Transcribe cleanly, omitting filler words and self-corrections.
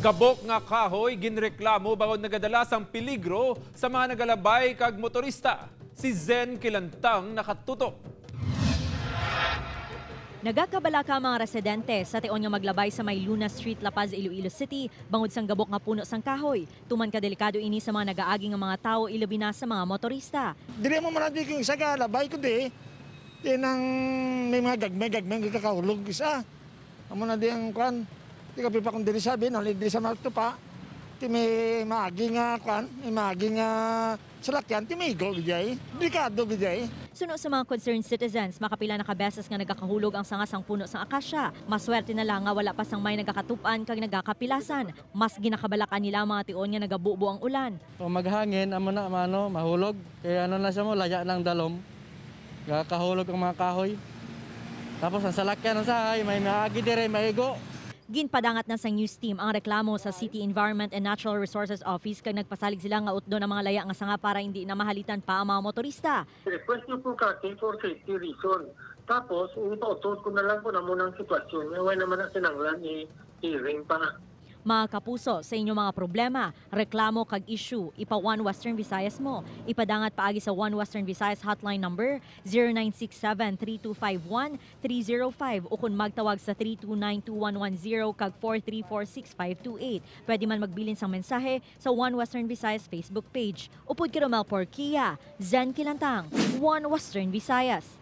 Gabok nga kahoy ginreklamo bangod nagadala sang peligro sa mga nagalabay kag motorista. Si Zen Kilantang nakatutok. Nagakabalaka ang mga residente sa tion nga maglabay sa may Luna Street, La Paz, Iloilo City, bangod sang gabok nga puno sang kahoy. Tuman kadelikado ini sa mga nagaagi nga mga tao, ilabi na sa mga motorista. Dili mo man di kung isa ka labay ko di. Di nang may mga gagmay-gagmay kakahulog isa. Amo na di ang kwan. Di ka pa kung dili sabi, nali dili sa pa. Ti may maagi nga kwan, may maagi nga salakyan, ti may go bijay. Delikado bijay. Suno sa mga concerned citizens, makapila na kabeses nga nagakahulog ang sanga sang puno sang akasya. Maswerte na lang nga wala pa sang may nagakatupan kag nagakapilasan. Mas ginakabalakan nila ang mga tion nga nagabubo ang ulan. Kung maghangin, amo na mano, mahulog. Kaya ano na siya mo, laya ng dalom. Kakahulog ang mga kahoy. Tapos ang salakyan ng sahay, may maagi dire, maigo. Ginpadangat na sa news team ang reklamo sa City Environment and Natural Resources Office kag nagpasalig sila nga utdo ng mga laya nga sanga para hindi na mahalitan pa ang mga motorista. Request niyo po cutting for safety reason. Tapos, ipautod ko na lang po na muna ang sitwasyon. Wala naman na sinanglan, i-hearing pa. Mga kapuso, sa inyong mga problema, reklamo kag issue, ipa One Western Visayas mo. Ipadangat paagi sa One Western Visayas hotline number 0967-3251-305 o kung magtawag sa 329-2110 kag 434-6528. Pwede man magbilin sang mensahe sa One Western Visayas Facebook page. Upod kay Romel Porquia, Zen Kilantang, One Western Visayas.